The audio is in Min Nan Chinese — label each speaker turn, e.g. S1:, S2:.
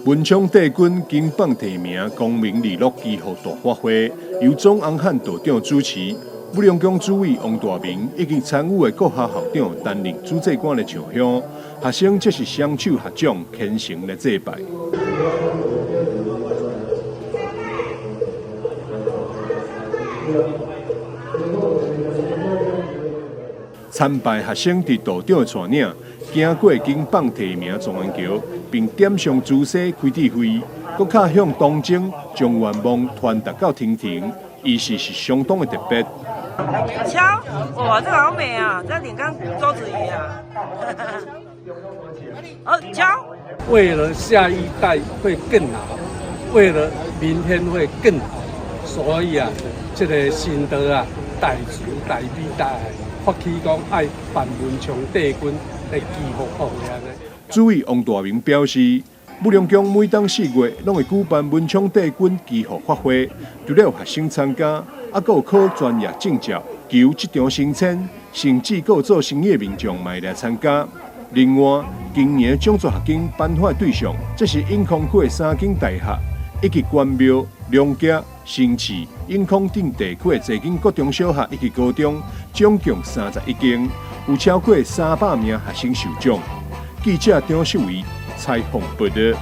S1: 文昌帝君金榜題名功名利祿祈福大法會，由鍾昂漢道長主持，武隆宮主委王大明以及參與的各校校長擔任主祭官來上香，學生則是雙手合掌虔誠來祭拜。參拜學生佇道長的帶領，行過金榜題名狀元橋，並點上朱砂開智慧，閣敲響銅鐘，將願望傳達到天庭，儀式是相當的特別。
S2: 瞧，哇，這個好美啊！這臉跟周子瑜啊。哦，瞧。
S3: 為了下一代會更好，為了明天會更好，所以啊，這個神道啊，大慈大悲大愛，發起講愛辦文昌帝君來祈福福爾呢。
S1: 主委王大明表示，武隆宮每當4月攏會舉辦文昌帝君祈福法會，除了有學生參加，猶閣有考專業證照、求職場升遷，甚至閣有做生意的民眾嘛會來參加。另外，今年獎助學金頒發對象，這是永康區的三間大學，以及關廟、龍崎、新市、永康等地區的濟間國中小學以及高中，總共31間，有超過300名學生受獎。記者張世維採訪報導。